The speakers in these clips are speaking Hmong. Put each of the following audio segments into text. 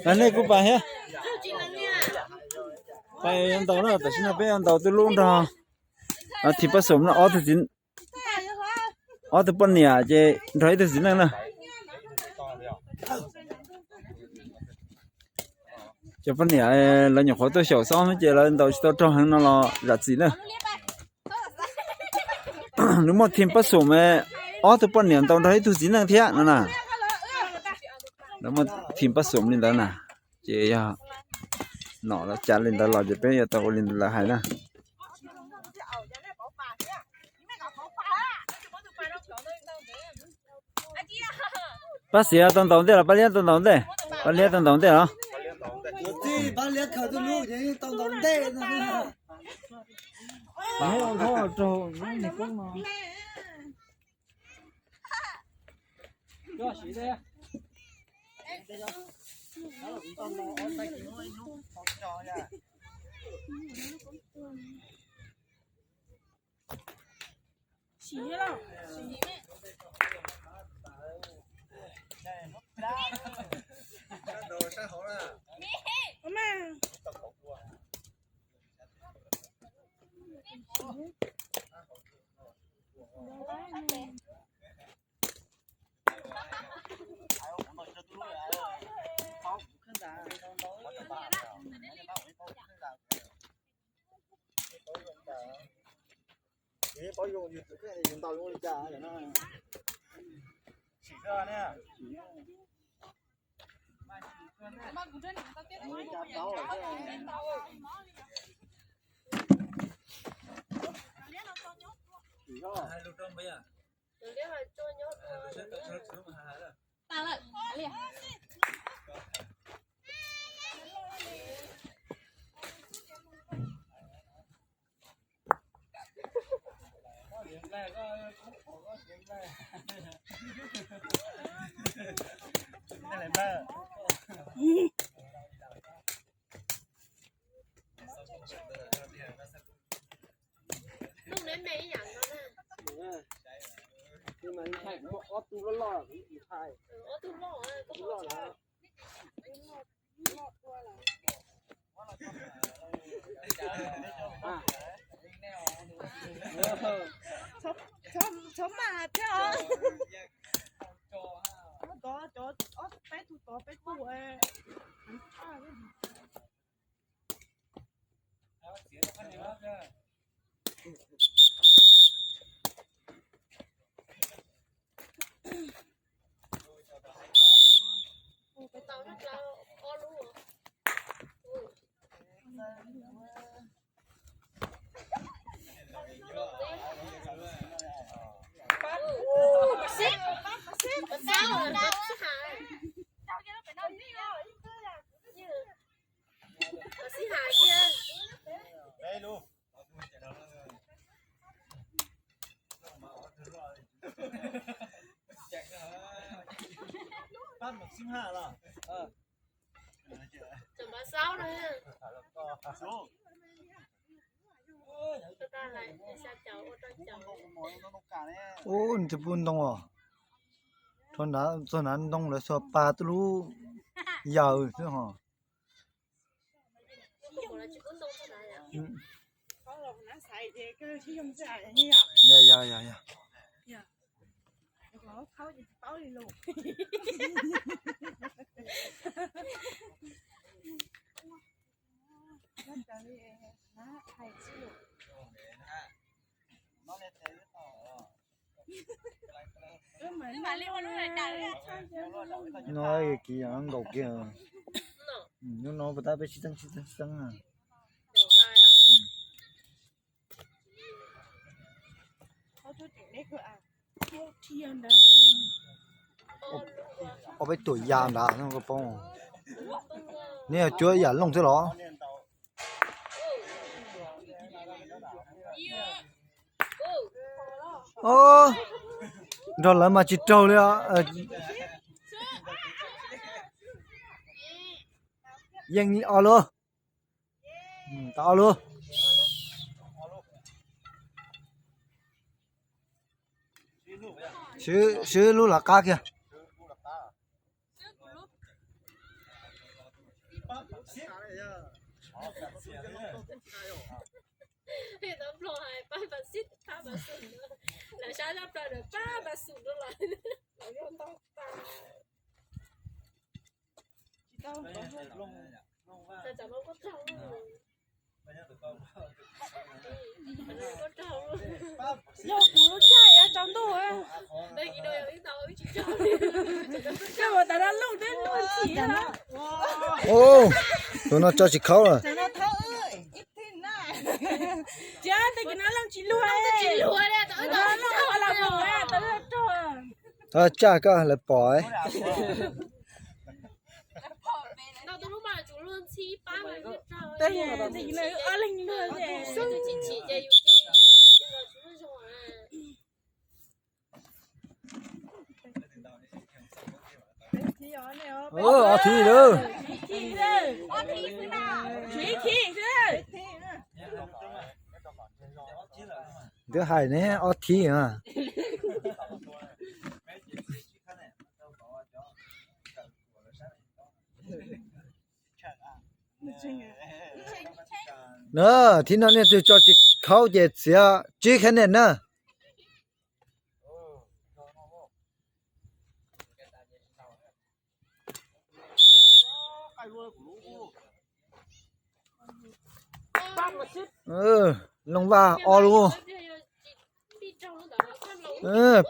Mas nej kuj pais thiab. Pais ntaus na, tam sim no peb ntaus tuj lub nrog Thim Paj Xom no, ob tug txiv, ob tug poj niam ces nrog ib tug txiv neej na. Cov poj niam lawv nyuam qhuav tuaj xyaum xob ces lawv ntaus tsis tau rog heev no los zam txim na. Nws muaj Thim Paj Xom, ob tug poj niam ntaus nrog ib tug txiv neej thiab no na. Lawv muaj Thim Paj Xom li ntawd na, ces yog nom los cas li ntawd los ces peb yuav tau ua li ntawd lawv hais na. Pab Xiav tau ntaus ntej los Pab Liab tau ntaus ntej? Pab Liab tau ntaus ntej los? Txhob maj thiab os. Tov cov ob peb tug tov peb tug. Ub, nws twb pub ntoo os. Txog nav, txog nav ntoo lawv xuas pas tuj lub yaws xwb hos. Yog, yog, yog. No kiv nkaus kiag. Hnub no puas tab peb sib txeeb sib txeeb sib txeeb na. Ob peb tuam ya nrad koj paub. Neb yog cuab yam looj xwb los? Nrog lawv mas tsis raug li os. Yeej os lus. Tau os lus. Swb, swb lub lawv qab kiag. Yog kuv lub caij tsaus ntuj, koj ua tas no looj twb luag ntxhi. Tus no tso tsis khaub lawm. Tsis, tej kws no looj tsis luag, looj los los tau rog. Tso tsaj koj lawv pom. Ob thib lawm. Twb hais ne ob thib a. Na, thib no nej twg tso tsis khaub ces txiav tsib khab niam na. Looj vaj ob lub,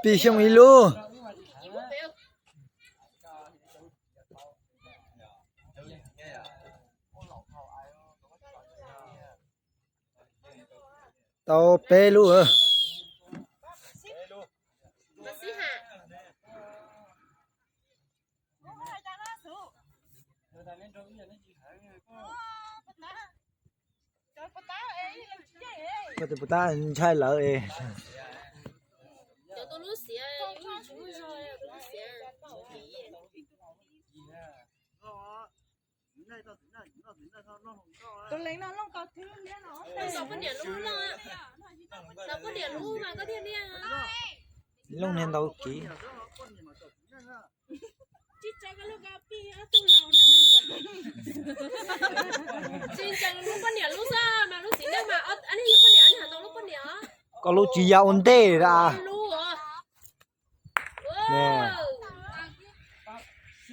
Pij Xyooj ib lub. Tau peb lub. Koj tus puas tab ntshai lawv es. Looj niag ntau kiv. Tsis ntseeg lub poj niam lub xwb mas lub txiv neej mas, nej yog poj niam, nej hais tau lub poj niam. Koj lub tsis yau ua ntej a.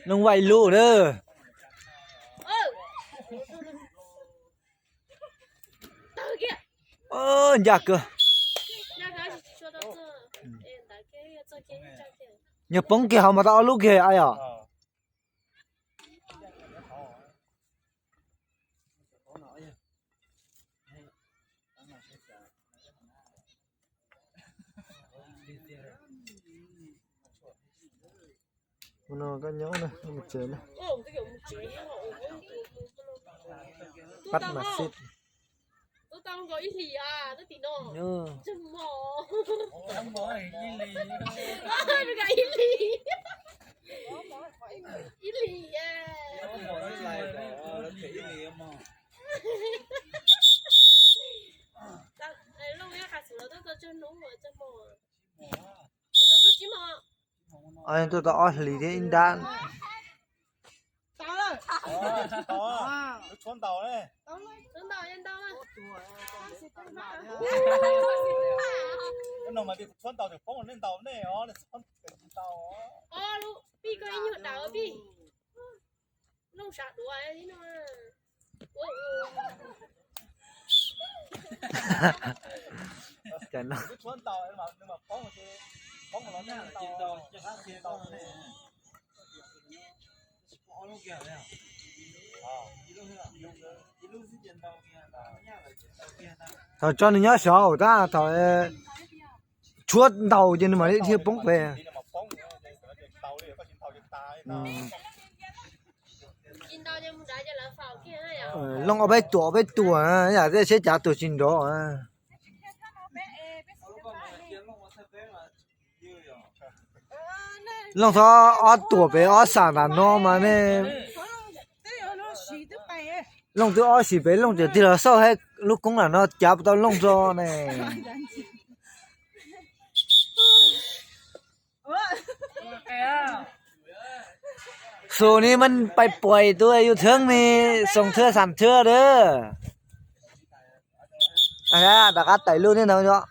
Looj vaj ib lub na. Ncaj kawg. Nyuag poob kiag hauv mas tau ob lub kiag a yom. Mus no koj nyob na, mus tsev na. Pab mas xib. Tuaj tau ob hlis thiab ib nrab. Thaum tso nws nyob saud tab thaum tshuab ntau ces nws mam li dhia poob pem. Looj ob peb tuam ob peb tuam yam tej seb cav tuam tsis nrov. Looj txhob ob tuam pem ob xam nram no mas nej. Looj twb ob sim pem, Looj tseem tig los xauj lub koob nram no cav puas tau Looj tso ne. Xus ni mas pais puas tus yus theeb ni, xoom thwb xam thwb dab. Rov qab tawm lub niaj ntawd os.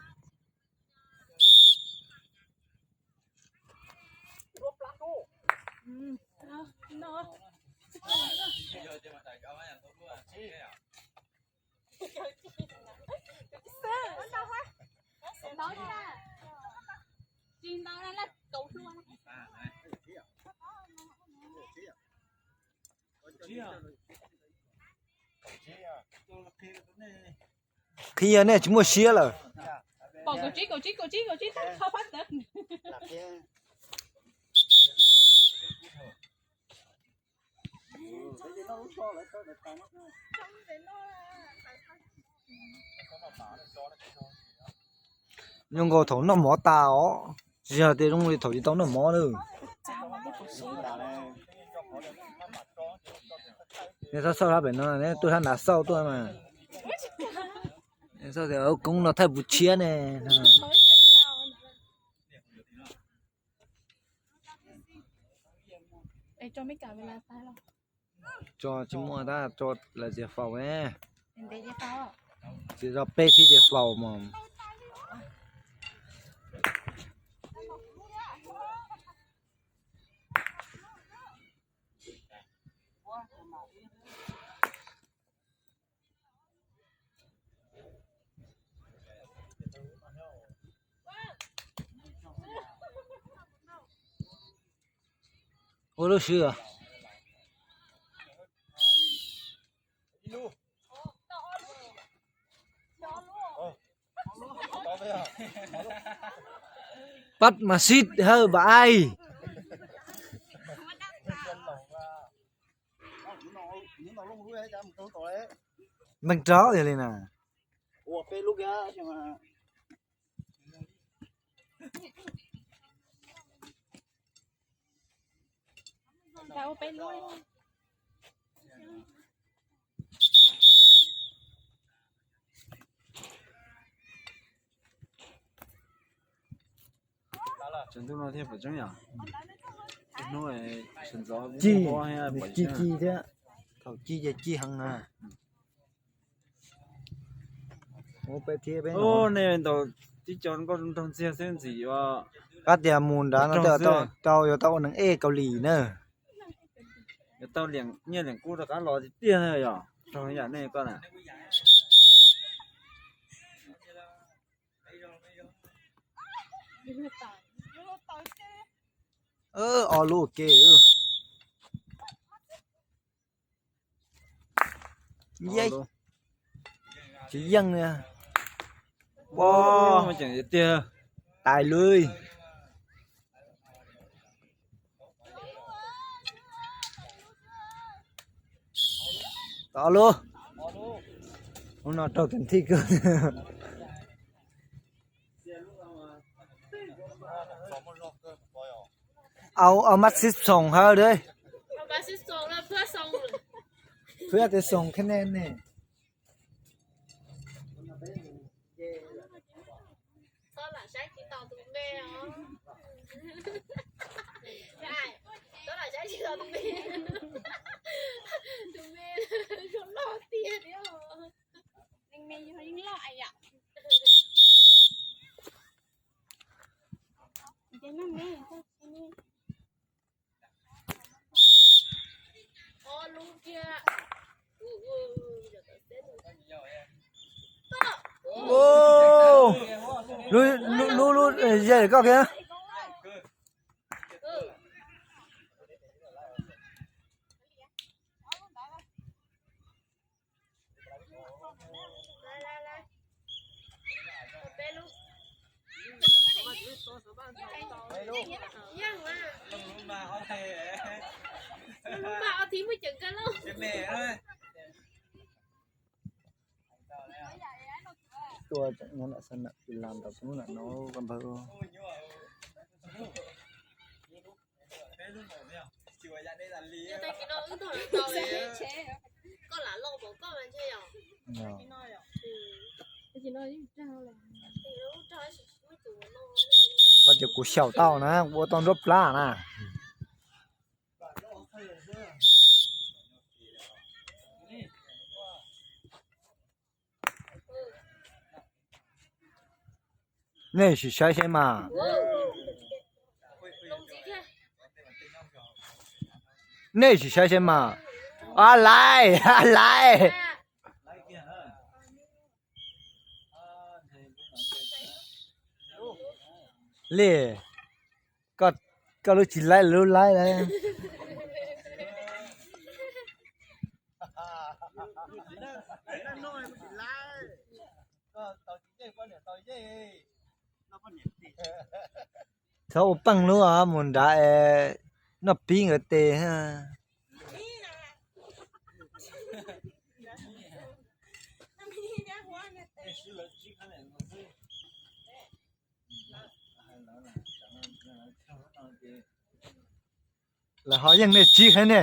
Qhia nej tsis muaj siab lawm. Zoo nkaus thaum noj mov tas os, tsis yog tias zoo li thaum tsis tau noj mov na. Nej txhob xauj sab pem no, nej tuaj sab nrad xauj tuaj mas. Xauj tias koob no thaij puv tshiab ne. Tso tsis muaj tab tso lawv txiav faus ne. Txiav tso peb thib txiav faus mas. Ua lub swb os. Pab mas sib hawb npam aib. Meej rov yog li na. Tsaus ntuj no thiaj pom tseeb yom. Hnub sawv ntxov ci ci thiab, thaum ci ces ci heev na. Nej ntaus tib co nkauj nraug ntxiag xwb ntxim ua. Kab tias mus nrad no tau yuav tau ua neeg ej Kaus Lim na. Yuav tau nyiaj liam kub rov qab los tiag tiag na yom, raug yam nej koj na. O lub ua ke. Tsis yeej li. Pom tiag, tais lub. Tod lub. Lub no raug tus thij kawg. Au, au mab xib xoos hawb dab. Phwb tias xoos khab ne ne. Lub, lub, lub, ze koj kiag. Tuaj tseem nyob nram sab nram pis las nram hnub nram no koj npawg. Koj tias kuv xyaum tau na, ua tau nruab plab na. Nej sim saib saib mas. Nej sim saib saib mas. A laiv, a laiv. Li, koj lub tsis laib lub laib lawm. Txhob ua peej lub mus nrad es noj pib nkawd tes. Lawv ho yeej nej tsib hev ne.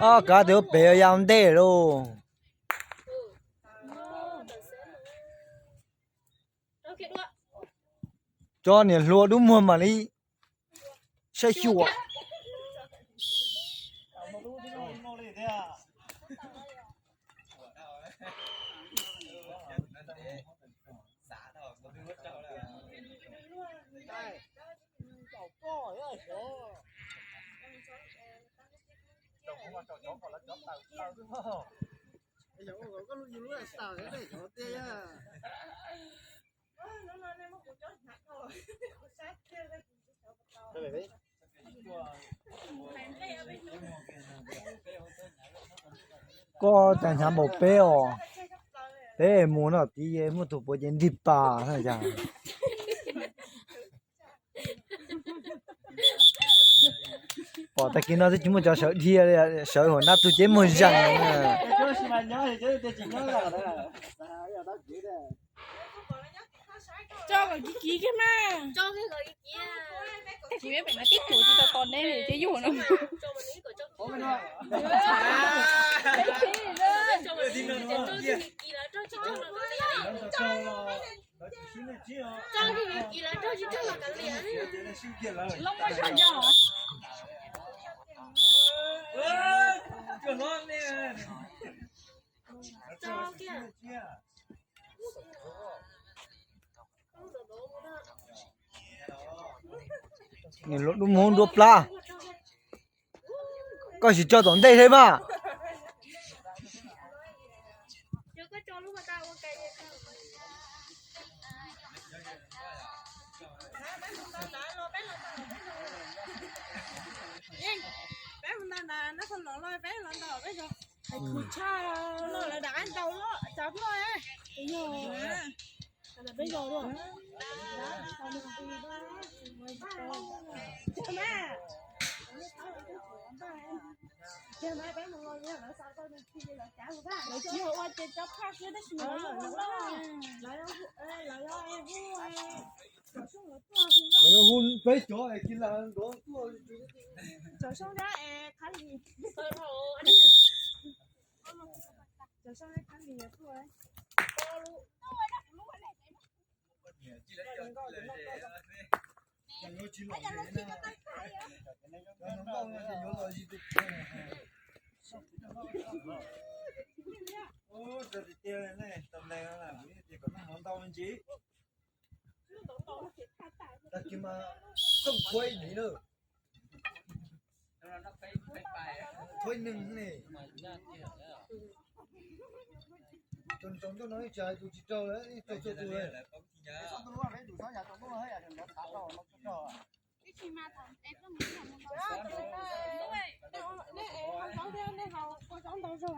Ob kav tes ua pem ya ntej lauj. Tso niam hluas dub muag mam li saib xyuas. Koj cas hnyav npaum peb os. Peb mus no tid muaj tus puav ces nrig pas. Pom tag kis no twb tsis muaj cov sawv dhia li, sawv hauv nab tug ces muag zees. Tso kom kiv kiv kiag mas. Tsis pem no tib tuam tsis tau tos neb ces yuj no. Niam hluas dub muag nruab plab. Koj sim tso tom ntej thiab mas. Lawv tsis yog ua ces cov phaj xwb tab sis mas lawv hu peb cov es kis las nrov tuaj. Cov Soob thiab es Qhab Lis. Cov Soob thiab Qhab Lis tuaj. Tag kis mas txooj khuaib dim na. Khuaib neeg ne. Tsoom tsoom ntuj no ib tsam tus tsis raug lawm, ib tsoom tsoom tus lawm. Nej haus zaub thiab nej haus kua zaub ntau zog,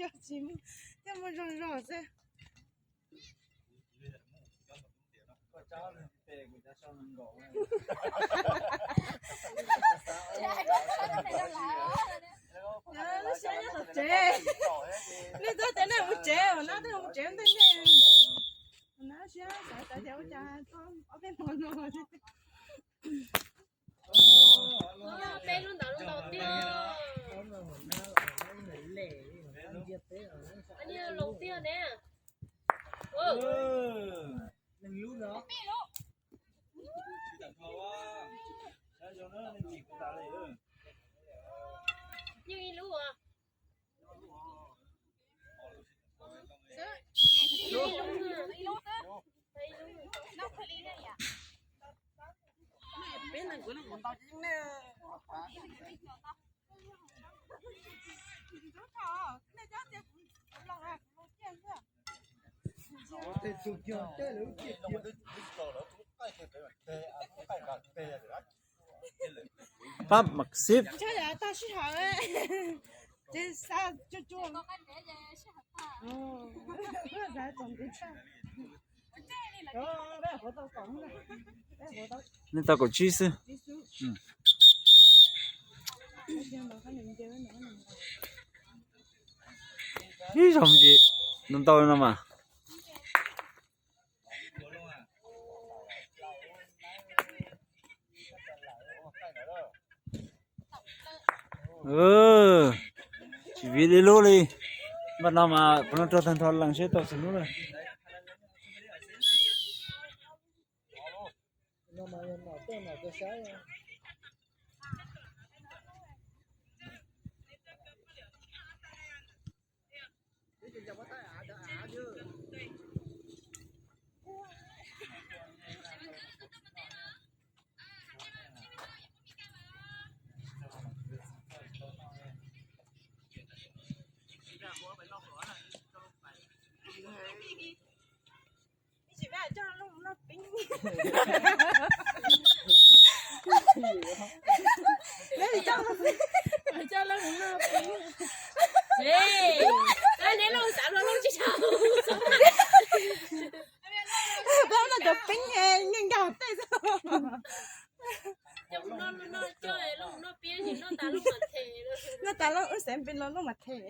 yog tsis muaj, thiaj muaj zog zog xwb. Lub siab nyob tom tsev, nej twb tias nej mus tsev, nab twb mus tsev ntej nej. Nab siab xav xav tias ua cas ob peb hmo no. Peb lub ntawd lub ntaus tiag. Lub tiag ne. Yeej ib lub as. Pab mam sib. Nej tau kaum tsib xwb. Ib zaug ntsis ntau ntau no mas. Tsis viv li lub li. Npaj no mas qhov no rau tag nrho lees seb tau txiv hnub na. Pab no cov peeb nkag tej xwb. Noj tas loj wb xev npe no loj mas them.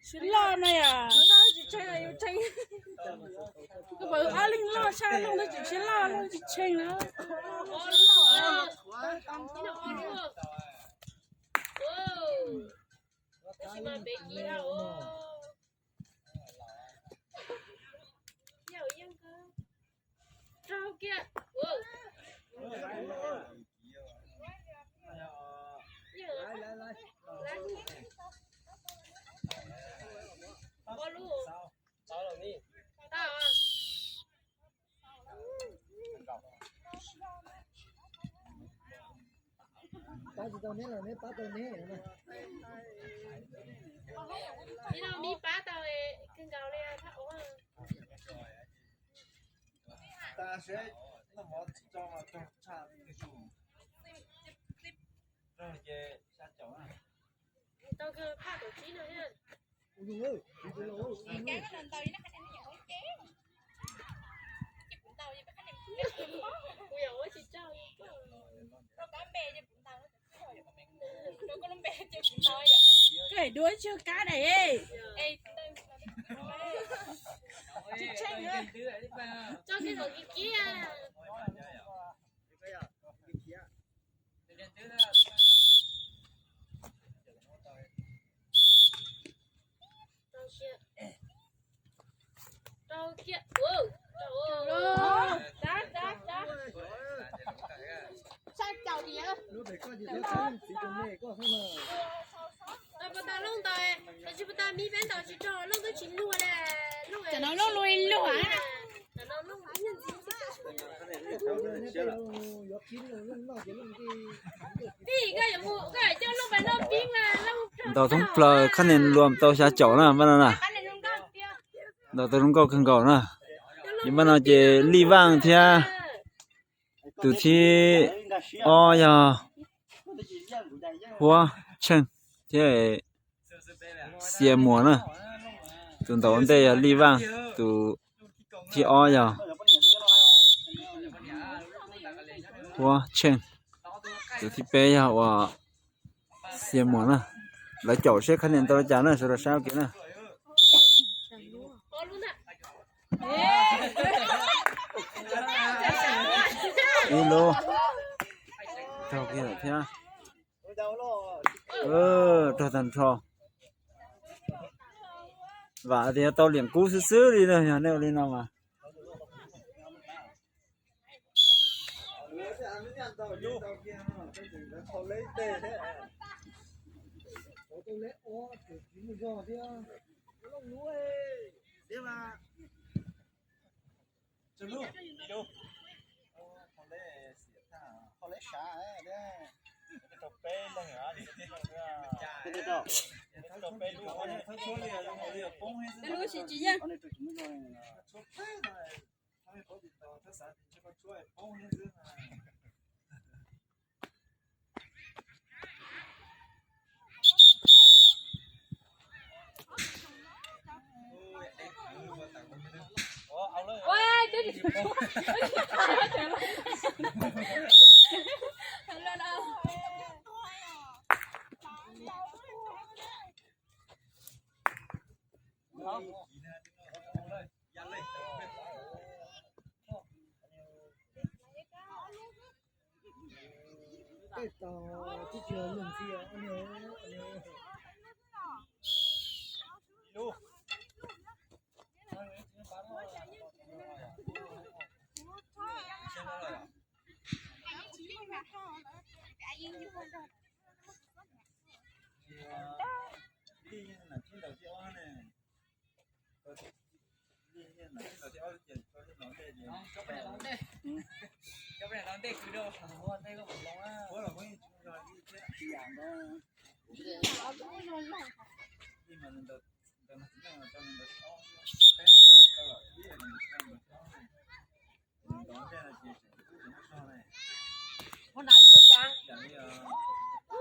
Tsis loj no yom. Koj pom ob leeg loj sab looj tab tsis tsheb loj, tsis tshee na. Pab tsis tau neb los neb pab tau neb. Neb pab tau kawg nkaus li. Tas seb noj mov tsis tso mas tog tshaj tus tus. Rog ces sab caum na. Tau kawg phaj kaum tsib no thiab. Kuv yog ua tsis tsaug. Koj duab tsis kab daim. Tsis tshee. Tso kiag kom kiv kiag. Rau siab. Rau Ntaus thoob plaws khab nias luam tau xya caum na npaj no na. Ntaus tau zoo nkauj kawg nkaus na. Ces npaj no ces Lij Vaj thiab tus thib ob yog Huab Tsheej thiab Xia Muas na. Tus ntaus ua ntej yog Lij Vaj, tus thib ob yog Huab Tsheej, tus thib peb yog uas Xia Muas na. Lawv caum seb khab nias ntau li cas na, sawv daws saib ua ke na. Ib lub raug kiag lawm thiab. Raug tag nrho. Vam tias tau liam kub xwb xwb li na, yog nej ua li no mas.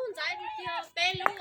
Ntxaiv tiag, peb lub.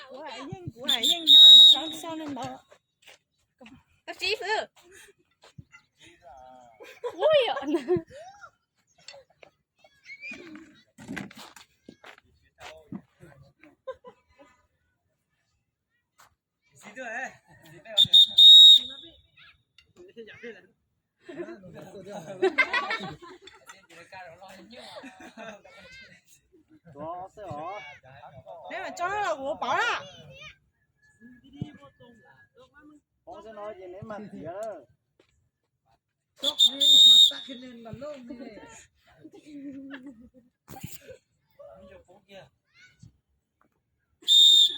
Kuv yeej, kuv yeej nyob no xyov xyov li ntawd. Koj tsib xwb. Ui. Neb mam tso los kuv pov na. Pov xwb no ces neb mag tiav lawm.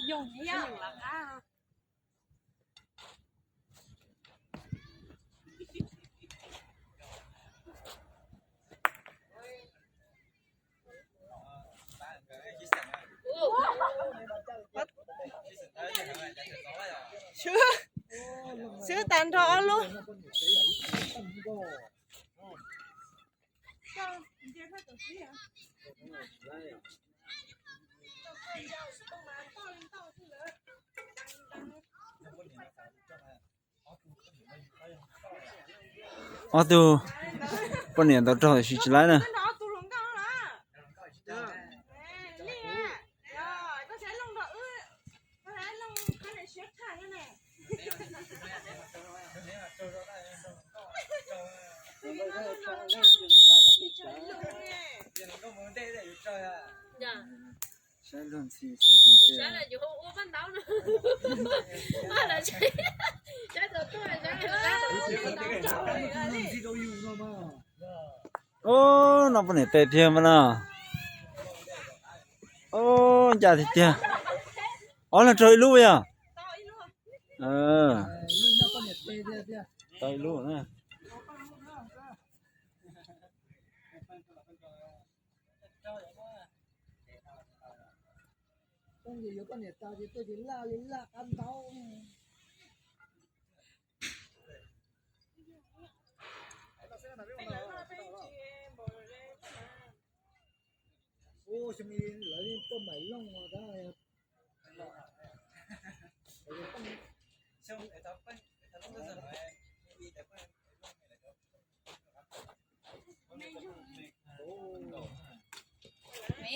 Yoog thiab. Swb, swb tag nrho ob lub. Ob tug Poj niam ntaus rog tam sis tsis laib na. Saib luag ntxhi xov tsis ntse. Ub, no poj niam tes tiag mas no. Ub, ncaj tiag tiag. Ob leeg raug ib lub yog? Tau ib lub na.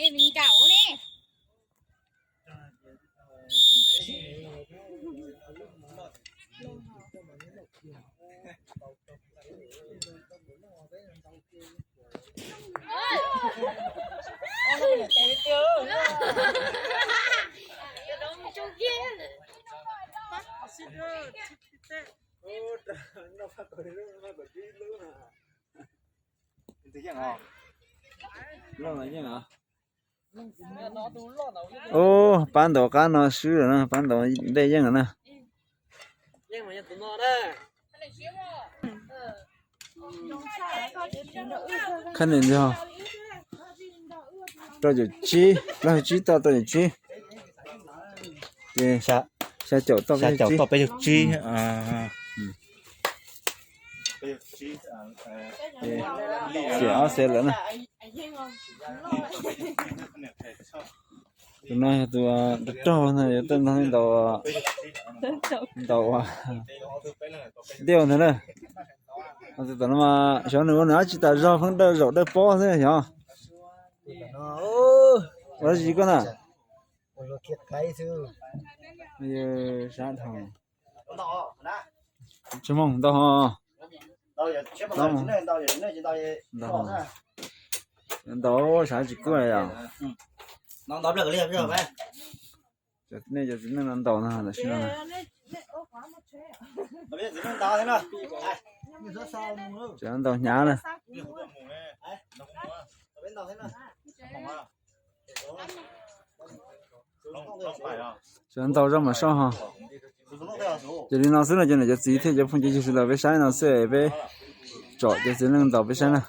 Ê, mi nkaum ne. Ub, pab ntaus qab no swb lawm na, pab ntaus ntej yeej lawm na. Khab niam yog rau caum tsib, plaub caug tsib toj rau caum tsib. Ces xya caum toj peb caug tsib. Xiam ob xev lawm na. Tus no yog tus raug na, yuav tuaj nrog ntaus, ntaus diaj ntag na. Tus tom no mas xyov nws ua nws dab tsi tas zog, pheej dawj zaum dawj pob xwb xyov. Ua dab tsi koj na? Sab dhau. Tsis moog ntau ho. Ntau, sab tsis kub yom. Nej cov txiv neej no ntaus no tam sim no. Tseem ntaus hnyav na. Tseem ntaus zoj mas soj ho. Ces li no xwb no ces niam cov txiv thiab cov phooj cov ywg sawv daws peb saib no xwb, peb tsom cov txiv neej ntaus peb saib na.